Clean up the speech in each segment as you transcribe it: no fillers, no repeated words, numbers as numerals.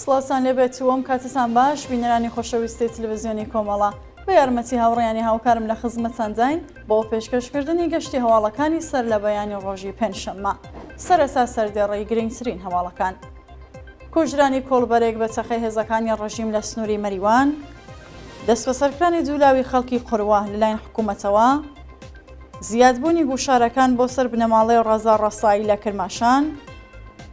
سڵاوتان لێبێت و ئەم کاتەتان باش بینەرانی خۆشەویستی تلویزیۆنی کۆمەڵە بە یارمەتی هاوڕێیانی هاوکارم لە خزمەتانداین بۆ پێشکەشکردنی گەشتی هەواڵەکانی سەر لە بەیانی ڕۆژی پێنجشەممە سەرەتا سەردێڕی گرنگترین هەواڵەکان کوژرانی کۆڵبەرێک بە چەقەی هێزەکانی ڕژیم لە سنووری مەریوان دەستبەسەرکرانی دوو لاوی خەڵکی قوروە لەلایەن حکوومەتەوە، زیادبوونی گوشارەکان بۆ سەر بنەماڵەی ڕەزا ڕەسایی لە کرماشان،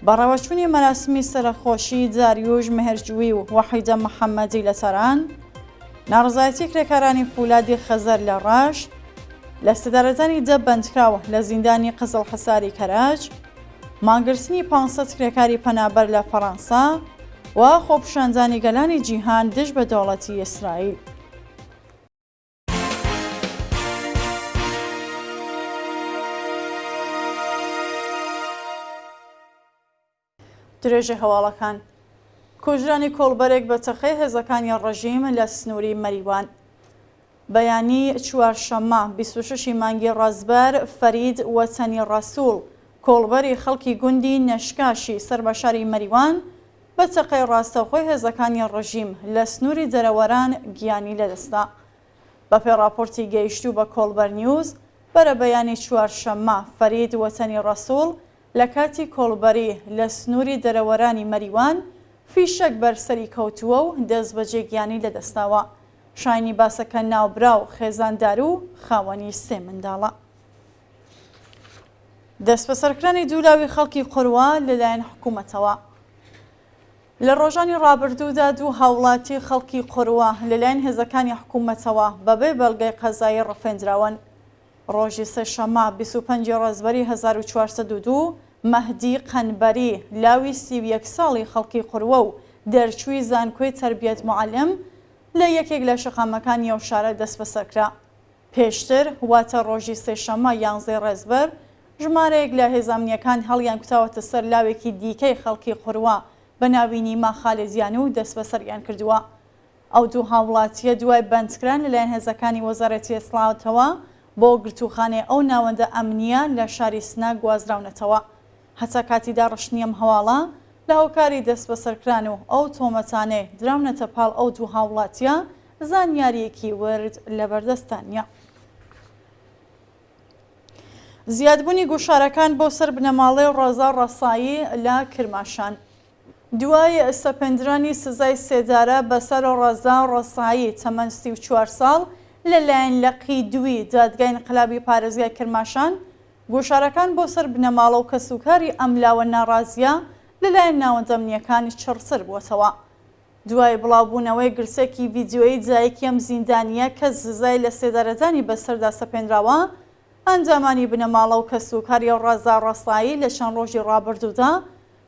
بەڕێوەچوونی مەراسمی سەرەخۆشی داریوش مێهرجویی و وەحیدە محەممەدی لە تاران، ناڕەزایەتی کرێکارانی فولادی خەزەر لە ڕەشت، لەسێدارەدانی دە بەندکراو لە زیندانی قزڵحەساری کەرەج، مانگرتنی 500 کرێکاری پەنابەر لە فەڕەنسا و خۆپیشاندانی گەلانی جیهان دژ بە دەوڵەتی ئیسرائیل. درێژەی هەواڵەکان کوژرانی کۆڵبەرێک بە تەقەی هێزەکانی ڕژیم لە سنووری مەریوان. بەیانی چوارشەممە 26 ی مانگی ڕەزبەر فەرید وەتەنی ڕەسووڵ، کۆڵبەری خەڵکی گوندی نەشکاشی سەر بە شاری مەریوان بە تەقەی ڕاستەوخۆی هێزەکانی ڕژیم لە سنووری دەرەوەران گیانی لەدەستدا. بەپێی ڕاپۆرتی گەیشتوو بە کۆڵبەر نیوز، بەرەبەیانی چوارشەممە فەرید وەتەنی ڕەسووڵ لە کاتی کۆڵبەری لە سنووری دەرەوەرانی مەریوان فیشەک بەر سەری کەوتووە و دەستبەجێ گیانی لەدەستداوە. شایانی باسە کە ناوبراو خێزاندار و خاوەنی سێ منداڵە. دەستبەسەرکرانی دوو لاوی خەڵکی قوروە لەلایەن حکوومەتەوە. لە ڕۆژانی ڕابردوودا دوو هاوڵاتی خەڵکی قوروە لەلایەن هێزەکانی حکوومەتەوە بەبێ بەڵگەی قەزایی ڕفێندراون. ڕۆژی سێشەممە 25 ی ڕەزبەری 1402 مەهدی قەنبەری لاوی 31 ساڵی خەڵکی قوروە و دەرچووی زانکۆی تەربیەت موعەلم لە یەکێک لە شەقامەکانی ئەو شارە دەستبەسەر کرا. پێشتر، واتە ڕۆژی سێشەممە یانزەی ڕێزبەر، ژمارەیەک لە هێزە ئەمنییەکان هەڵیانکوتاوەتە سەر لاوێکی دیکەی خەڵکی قوروە بە ناوی نیما خالدیان و دەستبەسەریان کردووە. ئەو دوو هاووڵاتییە دوای بەندکران لەلایەن هێزەکانی وەزارەتی ئیتڵاعاتەوە بۆ گرتووخانەی ئەو ناوەندە ئەمنییە لە شاری سنە گوازراونەتەوە. هەتا کاتی داڕشتنی ئەم هەواڵە، لە هۆکاری دەستبەسەرکران و ئەو تۆمەتانەی دراونەتە پاڵ ئەو دوو هاووڵاتییە زانیارییەکی ورد لەبەردەستدا نییە. زیادبوونی گوشارەکان بۆ سەر بنەماڵەی ڕەزا ڕەسایی لە کرماشان. دوای سەپێندرانی سزای سێدارە بەسەر ڕەزا ڕەسایی تەمەن 34 ساڵ لەلایەن لقی دووی دادگای ئینقلابی پارێزگای کرماشان، گوشارەکان بۆ سەر بنەماڵە و کەسوکاری ئەم لاوە ناڕازییە لەلایەن ناوەندە ئەمنییەکان چڕتر بووەتەوە. دوای بڵاوبوونەوەی گرتەکی ڤیدیۆیی دایکی ئەم زیندانییە کە سزای لەسێدارەدانی بەسەردا سەپێنراوە، ئەندامانی بنەماڵە و کەسوکاری ڕەزا ڕەسایی لە چەند ڕۆژی ڕابردوودا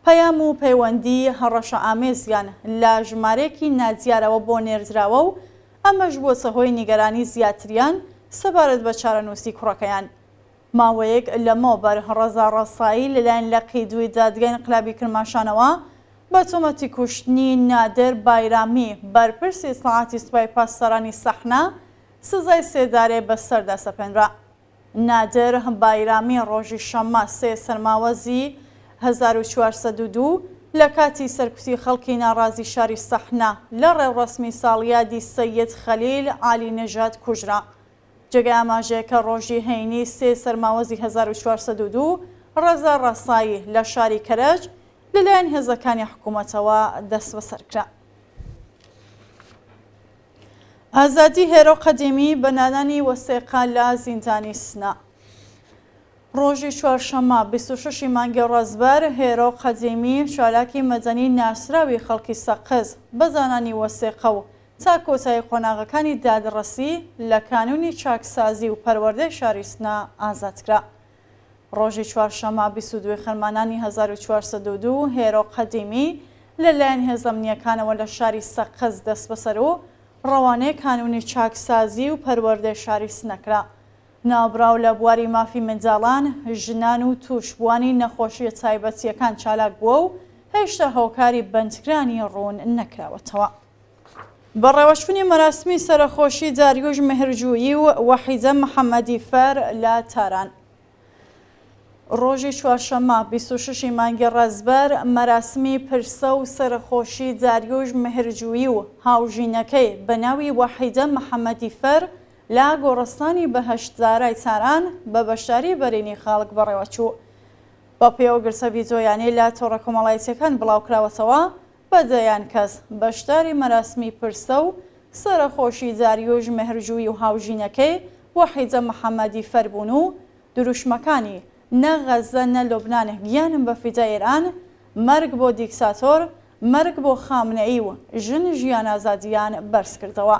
پەیام و پەیوەندیی هەڕەشەئامێزیان لە ژمارەیەکی نادیارەوە بۆ نێردراوە و ئەمەش بووەتە هۆی نیگەرانی زیاتریان سەبارەت بە چارەنووسی کوڕەکەیان. ماوەیەک لەمەوبەر ڕەزا ڕەسایی لەلایەن لقی دووی دادگای ئینقلابی کرماشانەوە بە تۆمەتی کوشتنی نادر بایرامی بەرپرسی ئیتڵاعاتی سوپای پاسدارانی سەحنە سزای سێدارەی بەسەردا سەپێنرا. نادر بایرامی ڕۆژی شەممە سێ سەرماوەزی 1402 لە کاتی سەرکوتی خەڵکی ناڕازی شاری سەحنە لە ڕێوڕەسمی ساڵیادی سەید خەلیل عالی نەژاد کوژرا. جێگای ئاماژەیە کە ڕۆژی هەینی سێ سەرماوەزی 1402 ڕەزا ڕەسایی لە شاری کەرەج لەلایەن هێزەکانی حکوومەتەوە دەستبەسەر کرا. ئازادی هێرۆ قەدیمی بە نانانی وەسێقە لە زیندانی سنە. ڕۆژی چوارشەممە 26 ی مانگی ڕەزبەر هێرۆ قەدیمی چالاکی مەدەنی ناسراوی خەڵکی سەقز بە دانانی وەسێقە و تا کۆتایی قۆناغەکانی دادڕەسی لە کانوونی چاکسازی و پەروەردەی شاری سنە ئازاد کرا. ڕۆژی چوارشەممە 22 ی خەرمانانی 1402 هێرۆ قەدیمی لە لایەن هێزە ئەمنییەکانەوە لە شاری سەقز دەستبەسەر و ڕەوانەی کانوونی چاکسازی و پەروەردەی شاری سنە کرا. ناوبراو لە بواری مافی منداڵان، ژنان و تووشبووانی نەخۆشییە تایبەتییەکان چالاک بووە و هێشتا هۆکاری بەندکرانی ڕوون نەکراوەتەوە. بەڕێوەچوونی مەراسمی سەرەخۆشی داریوش مێهرجویی و وەحیدە محەممەدی فەر لە تاران. ڕۆژی چوارشەممە 26 ی مانگی ڕەزبەر مەراسمی پرسە و سەرەخۆشی داریوش مهرجویی و هاوژینەکەی بە ناوی وەحیدە محەمەدیفەر لە گۆڕستانی بەهەشت زارای تاران بە بەشداری بەرینی خەڵک بەڕێوەچوو. بەپێی ئەو گرتە ڤیدیۆیانەی لە تۆڕە کۆمەڵایەتییەکان بڵاوکراوەتەوە، بە دەیان کەس بەشداری مەراسمی پرسە و سەرەخۆشی داریوش مهرجویی و هاوژینەکەی وەحیدە محەمەدیفەر بوون و دروشمەکانی، نە غەززە نە لوبنان گیانم بە فیدای ئێران، مەرگ بۆ دیکتاتۆر، مەرگ بۆ خامنەیی و ژن ژیان ئازادییان بەرزکردەوە.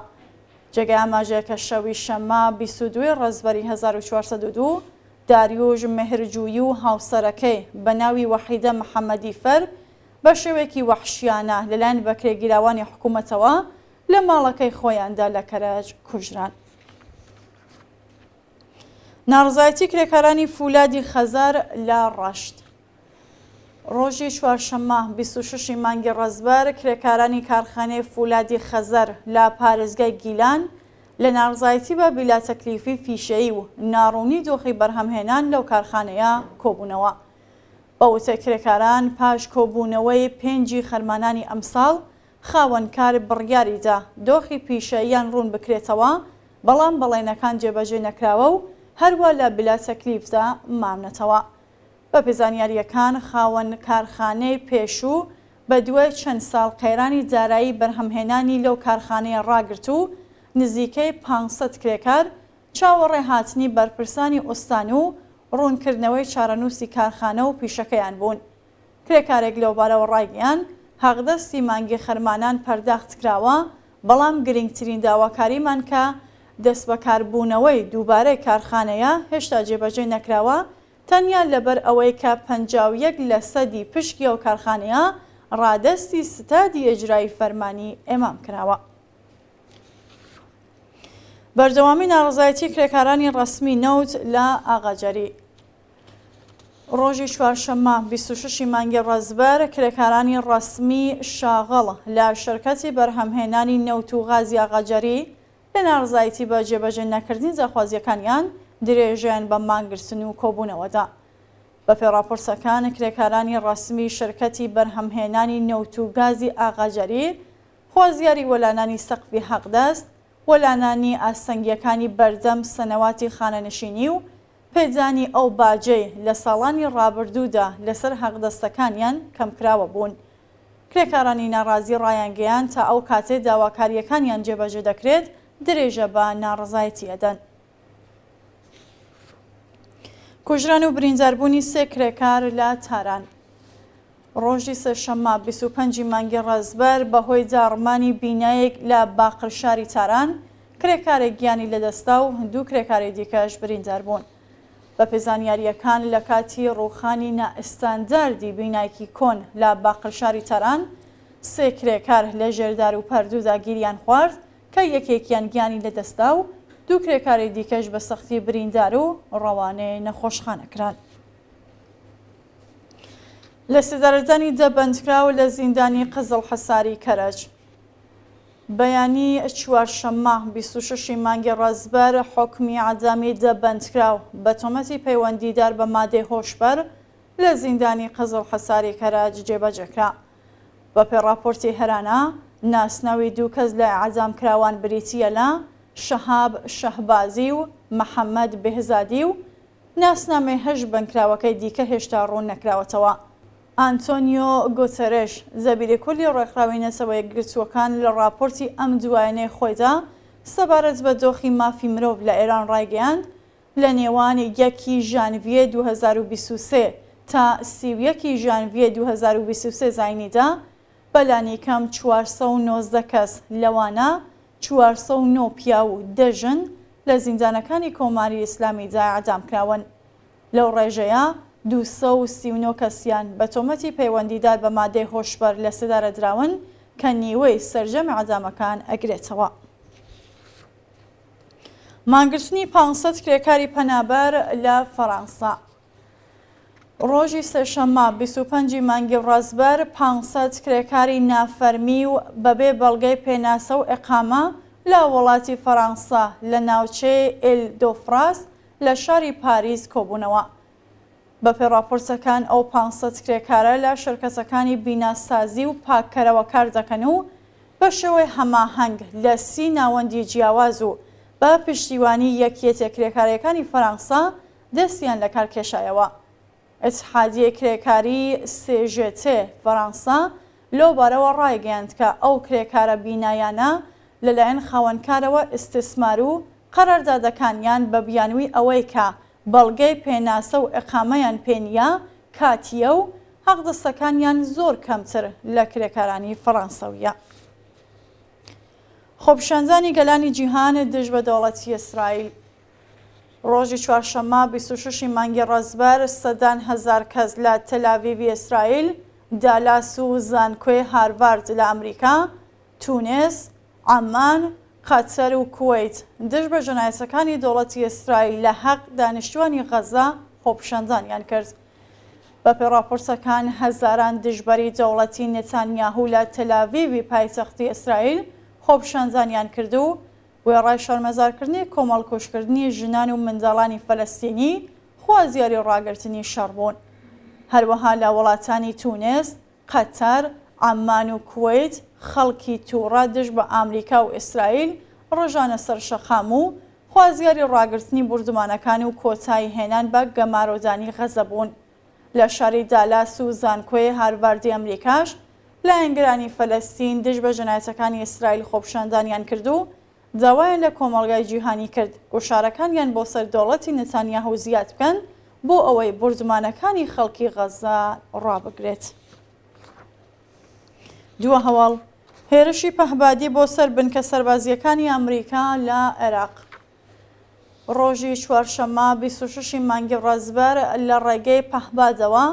جێگای ئاماژەیە کە شەوی شەممە 22 ی ڕەزبەری 1402 داریوش مهرجویی و هاوسەرەکەی بە ناوی وەحیدە محەمەدیفەر بە شێوەیەکی وەحشیانە لەلایەن بەکرێگیراوانی حکوومەتەوە لە ماڵەکەی خۆیاندا لە کەرەج کوژران. ناڕەزایەتی کرێکارانی فولادی خەزەر لە ڕەشت. ڕۆژی چوارشەممە 26 ی مانگی ڕەزبەر کرێکارانی کارخانەی فولادی خەزەر لە پارێزگای گیلان لە ناڕەزایەتی بە بیلاتەکلیفی پیشەیی و ناڕوونی دۆخی بەرهەمهێنان لەو کارخانەیە کۆبوونەوە. بە وتەی کرێکاران پاش کۆبوونەوەی پێنجی خەرمانانی ئەمساڵ خاوەنکار بڕیاریدا دۆخی پیشەییان ڕوون بکرێتەوە، بەڵام بەڵێنەکان جێبەجێ نەکراوە و هەروا لە بلاتەکلیفدا ماونەتەوە. بەپێ زانیارییەکان خاوەن کارخانەی پێشوو بە دوای چەند ساڵ قەیرانی دارایی بەرهەمهێنانی لەو کارخانەیە ڕاگرت و نزیکەی 500 کرێکار چاوەڕێ هاتنی بەرپرسانی ئوستان و ڕوونکردنەوەی چارەنووسی کارخانە و پیشەکەیان بوون. کرێکارێک لەوبارەوە ڕایگەیاند، حەقدەستی مانگی خەرمانان پەرداخت کراوە، بەڵام گرنگترین داواکاریمان کە دەستبەکاربوونەوەی دووبارەی کارخانەیە هێشتا جێبەجێ نەکراوە، تەنیا لەبەر ئەوەی کە 51 لەسەدی پشکی ئەو کارخانەیە ڕادەستی ستادی ئیجرایی فەرمانی ئیمام کراوە. بەردەوامی ناڕەزایەتی کرێکارانی ڕەسمی نەوت لە ئاغاجەری. ڕۆژی چوارشەممە 26 ی مانگی ڕەزبەر کرێکارانی ڕەسمی شاغڵ لە شەرکەتی بەرهەمهێنانی نەوت و غازی ئاغاجەری لە ناڕەزایەتی بە جێبەجێ نەکردنی داخوازییەکانیان درێژەیان بە مانگرتن و کۆبوونەوە دا. بەپێی ڕاپۆرتەکان کرێکارانی ڕەسمی شەرکەتی بەرهەمهێنانی نەوت و گازی ئاغاجەری خوازیاری وەلانانی سەقفی حەقدەست، وەلانانی ئاستەنگییەکانی بەردەم سەنەواتی خانەنشینی و پێدانی ئەو باجەی لە ساڵانی ڕابردوودا لەسەر حەقدەستەکانیان کەمکراوە بوون. کرێکارانی ناڕازی ڕایانگەیاند تا ئەو کاتەی داواکارییەکانیان جێبەجێ دەکرێت درێژە بە ناڕەزایەتی ئەدەن. کوژران و برینداربوونی سێ کرێکار لە تاران. ڕۆژی سێشەممە 25 ی مانگی ڕەزبەر بەهۆی داڕمانی بینایەک لە باقرشاری تاران کرێکارێک گیانی لەدەستدا و دوو کرێکاری دیکەش بریندار بوون. بەپێی زانیارییەکان لە کاتی ڕووخانی نائستانداردی بینایەکی کۆن لە باقرشاری تاران سێ کرێکار لە ژێر دار و پەردوودا گیریان خوارد کە یەکێکیان گیانی لەدەستدا و دوو کرێکاری دیکەش بە سەختی بریندار و ڕەوانەی نەخۆشخانە کران. لەسێدارەدانی دە بەندکراو لە زیندانی قزڵحەساری کەرەج. بەیانی چوارشەممە 26 ی مانگی ڕەزبەر حوکمی عەدامی دە بەندکراو بە تۆمەتی پەیوەندیدار بە مادەی هۆشبەر لە زیندانی قزڵحەساری کەرەج جێبەجێکرا. بەپێی ڕاپۆرتی هەرانا، ناسناوی دوو کەس لە ئێعدامکراوان بریتییە لە شەهاب شەهبازی و محەممەد بێهزادی و ناسنامەی هەشت بەندکراوەکەی دیکە هێشتا ڕوون نەکراوەتەوە. ئانتۆنیۆ گوتەرێش، دەبیری کولی ڕێکخراوی نەتەوە یەکگرتووەکان لە ڕاپۆرتی ئەم دوایانەی خۆیدا سەبارەت بە دۆخی مافی مرۆڤ لە ئێران ڕایگەیاند، لە نێوان یەک ی ژانڤییە 2023 تا 31 ی ژانڤییە 2023 زاینیدا بە لانیکەم 419 کەس لەوانە 409 پیاو و دە ژن لە زیندانەکانی کۆماری ئیسلامیدا ئێعدام کراون. لەو ڕێژەیە 239 کەسیان بە تۆمەتی پەیوەندیدار بە مادەی هۆشبەر لەسێدارە دراون کە نیوەی سەرجەم ئێعدامەکان ئەگرێتەوە. مانگرتنی 500 کرێکاری پەنابەر لە فەرانسە. ڕۆژی سێشەممە 25 ی مانگی ڕەزبەر 500 کرێکاری نافەرمی و بەبێ بەڵگەی پێناسە و ئیقامە لە وڵاتی فەرانسە لە ناوچەی ئیل دۆ فراس لە شاری پاریس کۆبوونەوە. بەپێی ڕاپۆرتەکان ئەو 500 کرێکارە لە شەرکەتەکانی بیناسازی و پاککەرەوە کار دەکەن و بە شێوەی هەماهەنگ لە سی ناوەندی جیاواز و بە پشتیوانی یەکیەتیە کرێکارییەکانی فەرانسە دەستیان لە کار کێشایەوە. ئیتحادیەی کرێکاری CGT فەرانسە لەو بارەوە ڕایگەیاند کە ئەو کرێکارە بینایانە لەلایەن خاوەنکارەوە ئیستسمار و قەراردادەکانیان بە بیانووی ئەوەی کە بەڵگەی پێناسە و ئیقامەیان پێ نییە کاتییە و حەقدەستەکانیان زۆر کەمتر لە کرێکارانی فەڕانسەوییە. خۆپیشاندانی گەلانی جیهان دژ بە دەوڵەتی ئیسرائیل. ڕۆژی چوارشەممە 26 ی مانگی ڕەزبەر سەدان هەزار کەس لە تەلاڤیڤی ئیسرائیل، دالاس و زانکۆی هارڤارد لە ئەمریکا، تونس، عەممان، قەتەر و کوەیت دژ بە جەنایەتەکانی دەوڵەتی ئیسرائیل لە هەق دانیشتوانی غەزە خۆپیشاندانیان کرد. بەپێی ڕاپۆرتەکان هەزاران دژبەری دەوڵەتی نتانیاهو لە تەلاڤیڤی پایتەختی ئیسرائیل خۆپیشاندانیان کرد و وێڕای شەرمەزارکردنی کۆمەڵکوژکردنی ژنان و منداڵانی فەلەستینی خوازیاری ڕاگرتنی شەڕ بوون. هەروەها لە وڵاتانی تونس، قەتەر، عەممان و کوەیت خەڵکی تووڕە دژ بە ئامریکا و ئیسرائیل ڕژانە سەر شەقام و خوازیاری ڕاگرتنی بوردومانەکان و کۆتایی هێنان بە گەمارۆدانی غەزە بوون. لە شاری دالاس و زانکۆی هارڤاردی ئەمریکاش لایەنگرانی فەلەستین دژ بە جەنایەتەکانی ئیسرائیل خۆپیشاندانیان کرد و داوایان لە کۆمەڵگای جیهانی کرد گوشارەکانیان بۆ سەر دەوڵەتی نتانیاهو زیاد بکەن بۆ ئەوەی بوردمانەکانی خەڵکی غەززە ڕابگرێت. دوا هەواڵ، هێرشی پەهبادی بۆ سەر بنکە سەربازییەکانی ئەمریکا لە عێراق. ڕۆژی چوارشەممە 26 ی مانگی ڕەزبەر لە ڕێگەی پەهبادەوە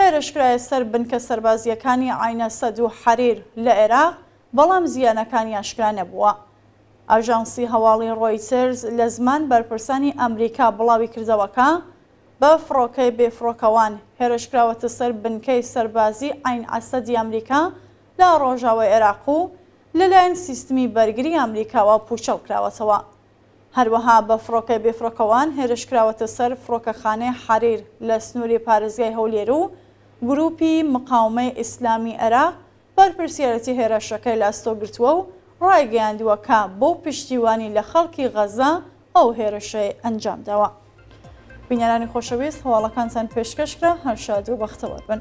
هێرشکرایە سەر بنکە سەربازییەکانی عەین ئەسەد و حەریر لە عێراق، بەڵام زیانەکانی ئاشکرا نەبووە. ئاژانسی هەواڵی ڕۆیتەرز لە زمان بەرپرسانی ئەمریکا بڵاویکردەوە کە بە فڕۆکەی بێفڕۆکەوان هێرشکراوەتە سەر بنکەی سەربازی عەین ئەسەدی ئەمریکا لە ڕۆژاوای عێراق و لەلایەن سیستمی بەرگری ئەمریکاوە پووچەڵکراوەتەوە. هەروەها بە فڕۆکەی بێفڕۆکەوان هێرشکراوەتە سەر فڕۆکەخانەی حەریر لە سنووری پارێزگای هەولێر و گرووپی مقاومەی ئیسلامی عێراق بەرپرسیارێتی هێرشەکەی لە ئەستۆ گرتووە و ڕایگەیاندووە کە بۆ پشتیوانی لە خەڵکی غەزە ئەو هێرشەی ئەنجامداوە. بینەرانی خۆشەویست هەواڵەکانتان پێشکەش کرا، هەر شاد و بەختەوەر بن.